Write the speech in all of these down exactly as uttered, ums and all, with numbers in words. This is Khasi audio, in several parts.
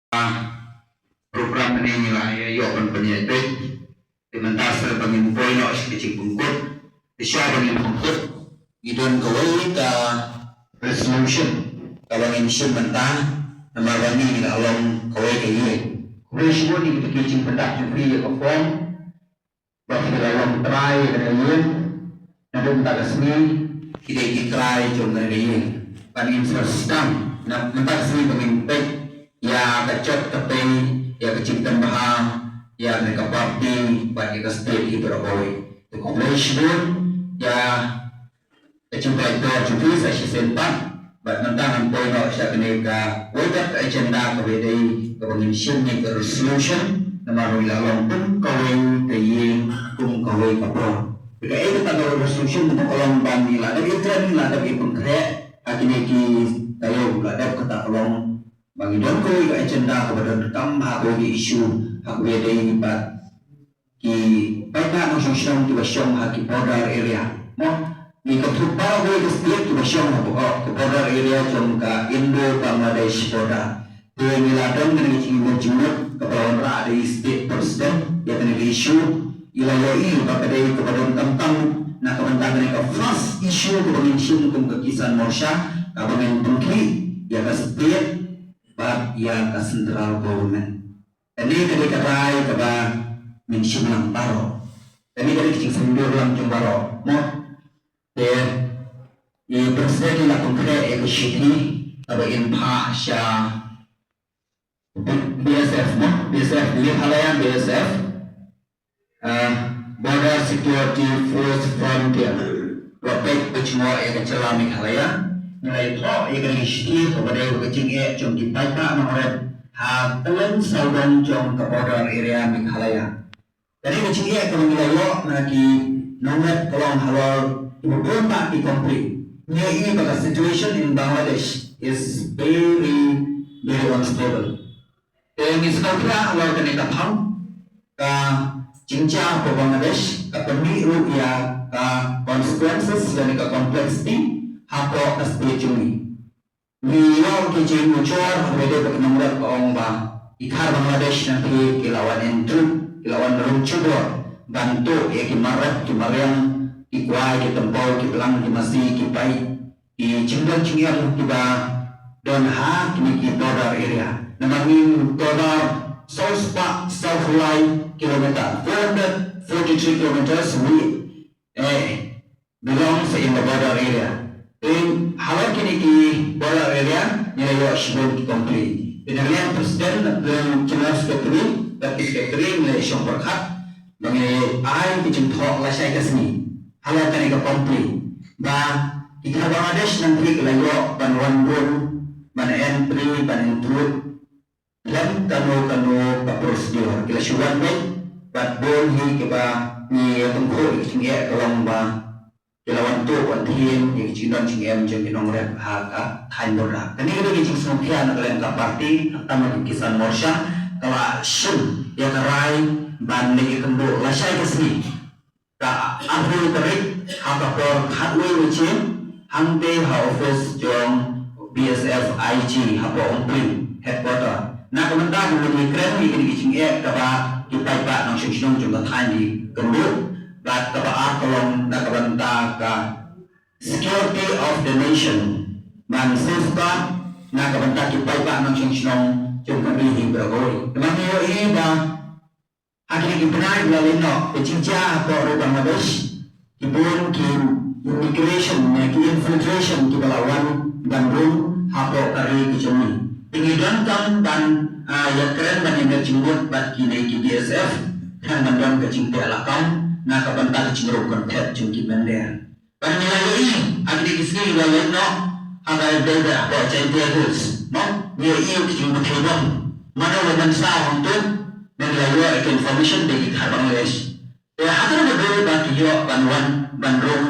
Program mynne ngi la ïa ïoh ban pynïaid beit. Te mynta sa ba ngin poi noh sha ka jingpynkut. Te shuwa ba ngin pynkut, ngi don kawei ka resolution kaba ngin shim mynta. Namar ba ngi la long kawei ka ïing. Khublei shibun ïa kita ki jingpyndak jong phi ïa ka form. Ba ki la long trai ïa kane ka ïing. Naduh mynta ka sngi ki dei ki trai jong kane ka ïing. Ban ngin sa sdang na mynta ka sngi ba ngin peit ïa ka jot ka pei, ïa ka jingtynbha ïa kane ka party bad ïa ka state hi baroh kawei. Te khublei shibun ïa ka jingpynlong jong phi sa shisien pat. Bad mynta ngan poi noh sha kane kawei pat ka agenda kaba dei kaba ngin shim ne ka resolution. Namar ba ngi la long kum kawei ka ïing, kum kawei ka por. Te kaei kata ka resolution kaba ka long ba ngi la dep ïakren, la dep ïapynkhreh ha kine ki taïew, la dep kata ka long ba ngi don kawei ka agenda kaba donkam ha kawei ka issue ha kaba dei bad ki paidbah nongshong shnong kiba shong ha ki border area. Mo, ngi kynthup baroh kawei ka state kiba shong ha ki border area jong ka Indo-Bangladesh border. Te ngi la don kane ka jingmut jingmut kaba la wanrah da i state president ïa kane ka issue. I la ïohi ba ka dei kaba donkam tam na ka bynta kane ka first issue kaba ngin shim kum ka Kisan Morcha, kaba ngin pynkhih ïa ka state bad ïa ka central government. Kane ka dei ka rai kaba ngin shim lang baroh. Kane ka dei ka jingsngewdon lang jong baroh. Mo, te i president i la pynkhreh ïa ka shithi kaba in phah sha B S F, mo, B S F Meghalaya, B S F, ah, Border Security Force Frontier, ba peit ba jngoh ïa ka jylla Meghalaya. Ngi la ïathoh ïa kane ka shithi kaba dei ka jingeh jong ki paidbah nongrep ha kylleng sawdong jong ka border area Meghalaya. Kane ka jingeh kaba ngi la ïoh na ki nongrep ka long halor kiba bun bah ki complain. Ngi ïohi ba ka situation in Bangladesh is very, very unstable. Te ngi sngewkhia halor kane ka phang, ka jingjia hapoh Bangladesh ka pynmih ruh ïa ka consequences lane ka complexity hapoh ka state jong ngi. Ngi ïoh ki jingujor ha kaba ïadei bad ka nongrep ka ong ba ki khar Bangladesh nangtei ki la wan intrude, ki la wan rung jubor ban tuh ïa ki mar rep, ki mar riang, ki kwai, ki tympew, ki blang, ki masi, ki paip, ki jingdon jingem kiba don ha kine ki border area. Namar ngim cover saw spah saw phew lai kilometer, four hundred forty-three kilometers we, eh, belongs in the border area. Te halor kine ki border area ngi la ïoh shibun ki complain. Te na ka liang president, na ka liang general secretary bad ki secretary ngi la ïashong pyrkhat ba ngi ai ki jingthoh lashai ka sngi halor kane ka complain ba ki khar Bangladesh nangtei ki la ïoh ban wan rung, ban entry, ban intrude lem kano kano ka procedure. Ki la shu wan beit bad bun hi kiba ngi ïatyngkhuh ïa ki jingeh ka long ba ki la wan tuh wan thiem ïa ki jingdon jingem jong ki nongrep ha ka thaiñ border. Kane ka dei ka jingsngewkhia na ka liang ka party, khamtam ka Kisan Morcha ka la shim ïa ka rai ban leit ïakynduh lashai ka sngi, ka arphew tarik, ha ka por khatwei baje hangtei ha office jong B S F I G hapoh Umphling headquarter. Na ka bynta ban ïakren ïa kine ki jingeh kaba ki paidbah nongshong shnong jong ka thaiñ ki kynduh, bad kaba ar ka long na ka bynta ka security of the nation, ban safeguard na ka bynta ki paidbah nongshong shnong jong ka ri hi baroh kawei. Namar ngi ïohi ba ha kine ki bnai ba la leit noh, ka jingjia hapoh ri Bangladesh, ki bun ki immigration ne ki infiltration kiba la wan ban rung hapoh ka ri ka jong ngi. Te ngi donkam ban, ah, ïakren ban ïamir jingmut bad kine ki B S F, khnang ban don ka jingteh lakam na ka bynta ka jingrung kynthep jong ki mynder. Bad ngi la ïohi ha kine ki sngi ba la leit noh ha ka dei ba hapoh Jaintia Hills, mo, ngi ïohi ki jingpyrkhat bom. Mano ba mynsaw hangto, ngi la ïoh ïa ka information ba ki khar Bangladesh. Te ha kane ka dei ba ki ïoh ban wan ban rung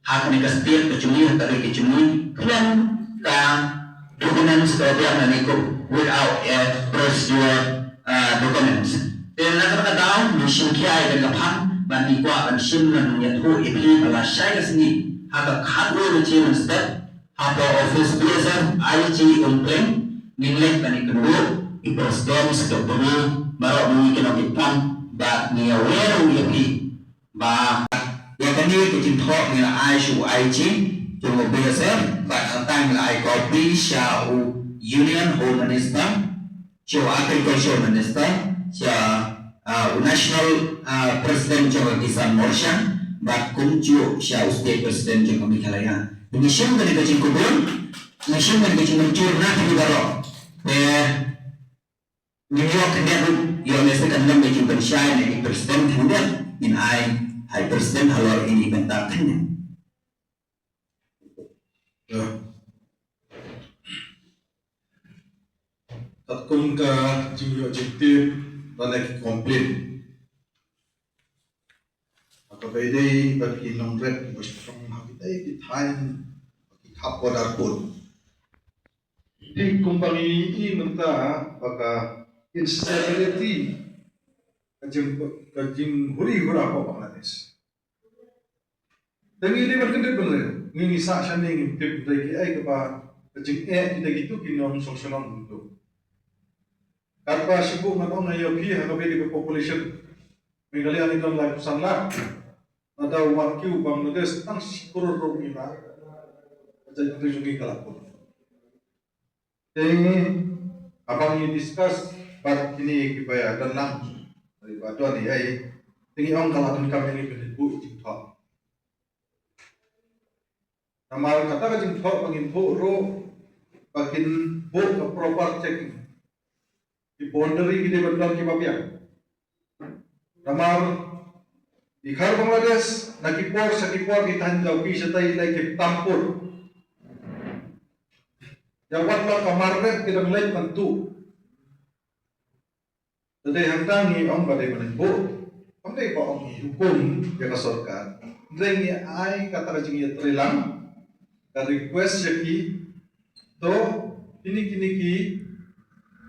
ha kane ka state ka jong ngi, ha ka ri ka jong ngi, khlem ka documents ka biang lane kum without a procedure, uh, documents. Te na kata ka daw ngi shim khia ïa kane ka phang bad ngi kwah ban shim ban ïathuh ïa phi ba lashai ka sngi ha ka khatwei baje mynstep hapoh office B S F I G Umpleng ngin leit ban ïakynduh President, Secretary, baroh ngi ki nongtrei bad ngi aware ïa phi ba ïa kane ka jingthoh ngi la ai sha u I G jong u B S F bad hangta ngi la ai copy sha u Union Home Minister, sha u Agriculture Minister, sha, ah, u National, ah, President jong ka Kisan Morcha bad kumjuh sha u State President jong ka Meghalaya. Ngi shim kane ka jingkubur, ngi shim kane ka jingmynjur na phi baroh. Te ngin ïoh khyndiat ruh, ïoh lehse kan long ka jingpynshai na i President khyndiat, ngin ai ha i President halor ine i bynta khyndiat. Ïa. Katkum ka jingïoh jingtip lane ki complain ha kaba ïadei bad ki nongrep kiba shong ha kitei ki thaiñ, ki khap border pud. Te kumba ngi i mynta ba ka instability, ka jing, ka jinghuri hura hapoh Bangladesh. Te ngi dei ban kyndit bynriew, ngi ngi sah shane ngi tip hynrei kiei kaba ka jingeh kita kitu ki nongshong shnong kitu. Katba shibun ngan ong ïa phi ha kaba ïadei bad population, Meghalaya ngi don laiphew san lak. Lada wan kiew Bangladesh tang shi klur ruh ngi la, ka jaitbynriew jong ngi ka la kut. Te haba ngi discuss bad kine kiba ïadon lang, kiba don ïa, te ngi ong ka la donkam ïa ngi ban leit buh jingthoh. Namar kata ka jingthoh ba ngin buh ruh, ba kin buh ka proper checking. Ki boundary ki dei ban don kiba biang. Namar i khar Bangladesh na ki por sha ki por ki thaiñ Dawki shatai i leit ki tam pud. Ïa wat la ka market ki dang leit ban tuh. Te dei hangta ngi ong ba dei ban buh. Kam dei ba ong ngi hukum ïa ka sorkar. Dei ngi ai kata ka jingïatreilang, ka request ïa ki, to kine kine ki,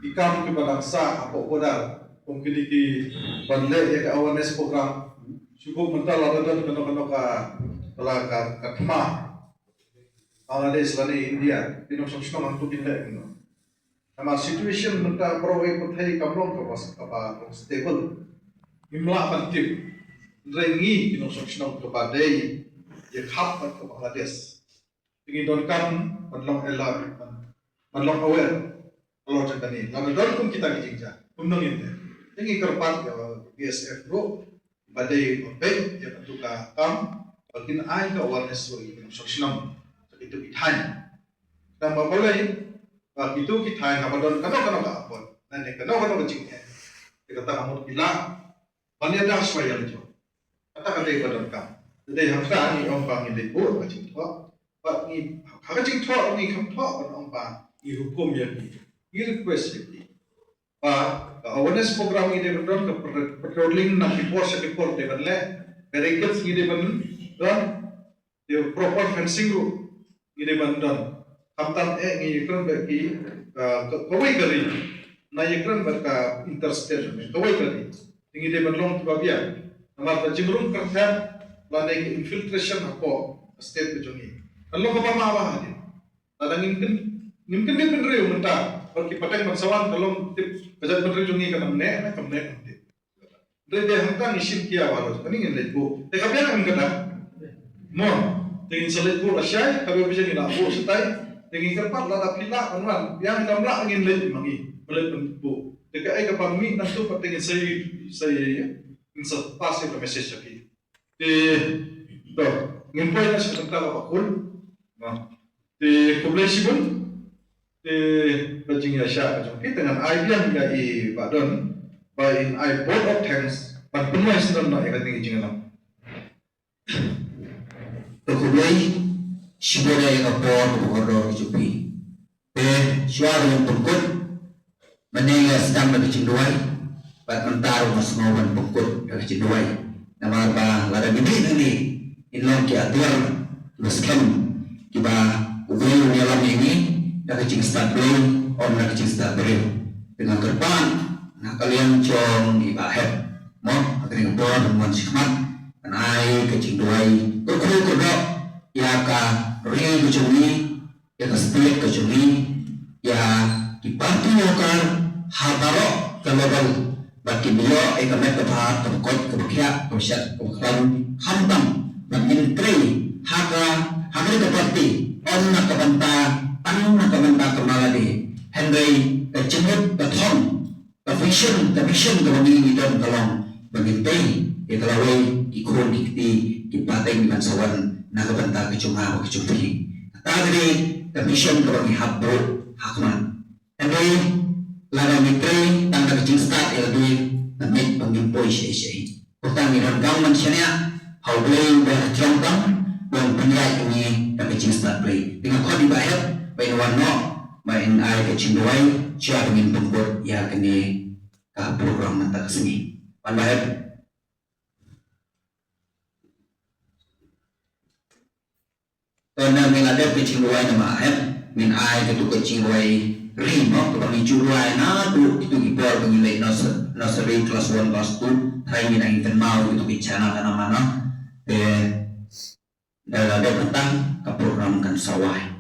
ki kam kiba dang sah hapoh border, kum kine ki ban leh ïa ka awareness program. Shu buh mynta lada don kano kano ka, ka, ka, ka thma Bangladesh lane India, ki nongshong shnong hangto kin leh kumno. Namar situation mynta baroh kawei pyrthei kam long kaba, kaba long stable. Ngim lah ban tip. Hynrei ngi ki nongshong shnong kaba dei ïakhap bad ka Bangladesh, te ngi donkam ban long alert, ban, ban long aware halor jong kane. Lada don kum kita ki jingjia, kumno ngin leh? Te ngi kyrpad ïa B S F ruh ba dei ban peit ïa katu ka kam, ba kin ai ka awareness ruh ïa ki nongshong shnong, ïa kitu ki thaiñ. Tang ba balei, ba kitu ki thaiñ haba don kano kano ka apot, lane kano kano ka jingeh, te kata ka mut ki lah ban ïada shuwa ïa la jong. Kata ka dei ba donkam. Te dei hangta ngi ong ba ngi leit buh ka jingthoh. Bad ngi, ha ka jingthoh ngi kham thoh ban ong ba ngi hukum ïa ki, ngi request ïa ki. Ba ka awareness program ngi dei ban don, ka patro-, patrolling na ki por sha ki por dei ban leh, barricades ngi dei ban don, te proper fencing ruh ngi dei ban don. Khamtam eh ngi ïakren bad ki, ah, ka, kawei ka ri. Na ïakren bad ka interstate, kawei ka ri. Te ngi dei ban long kiba biang. Namar ka jingrung kyrteng lane ka infiltration hapoh state ka jong ngi kan long kaba mah bha hadien. Lada ngim kyn, ngim kyndit bynriew mynta bad ki pateng ban sa wan, ka long tip ka jaitbynriew jong ngi ka nang neh ne kam neh, kam tip. Hynrei dei hangta ngi shim khia ba haduh kane ngin leit buh. Te ka biang em kata? Mo, te ngin sa leit buh lashai, ka biang biang ngin buh shatai. Te ngin kyrpad lada phi lah ban wan, biang kam lah ngin leit ma ngi, ban leit ban buh. Te kaei kaba mih nangtu pat te ngin sa ïa, sa ïa, ngin sa pass ïa ka message sha phi. Te to, ngin poi na sha ka bynta kaba kut. Mo. Te khublei shibun. Te ka jingïaishah ka jong phi, te ngan ai biang ïa i Bah Don ba in ai vote of thanks ban pynlong sngewbha ïa kane ka jingïalang. Te khublei shibun ïa ka por kaba kordor ka jong phi. Te shuwa ban pynkut, mynne nga sdang da ka jingduwai, bad mynta ruh nga sngew ban pynkut da ka jingduwai. Namar ba lada ngi dih nangne, ngin long ki adar kiba skhem, kiba U Blei un ïalam ïa ngi da ka jingstad Blei, ym da ka jingstad briew. Te nga kyrpad na ka liang jong i Bah Hep, mo, ha kane ka por ban wan shakhmat, ban ai ka jingduwai kyrkhu kyrdoh ïa ka ri ka jong ngi, ïa ka state ka jong ngi, ïa ki party worker ha Bad kim ïoh ïa ka met ka phad, ka koit ka khiah, ka shet ka khlaiñ, khamtam ba ngin trei ha ka, ha ka party, ym na ka bynta, tang na ka bynta ka mala de. Hynrei ka jingmut, ka thong, ka vision, ka mission kaba ngi don ka long ba ngin tei ïa ka lawei ki khun ki kti ki pateng ban sa wan na ka bynta ka jong nga bad ka jong phi. Kata ka dei ka mission kaba ngi hap buh ha khmat. Hynrei lada ngi trei tang da ka jingstad ïa lade, nga ngeit ba ngim poi shaei shaei. Kumta ngi donkam ban shaniah ha U Blei ba ha jrong tam, ban pynïaid ïa ngi da ka jingstad Blei. Te nga khot ïa i Bah Hep ba in wan noh, ba in ai ka jingduwai sha ba ngin pynkut ïa kane ka program mynta ka sngi. Wan Bah Hep. Te ynda me la dep ka jingduwai na Bah Hep, men ai katu ka jingduwai ri mo, kaba ngi ju duwai naduh kitu ki por ba ngi leit nurse-, nursery, class one, class two, trai ngi nang kynmaw kitu ki channel kana mano. Te ynda la dep kata ka program kan sa wai.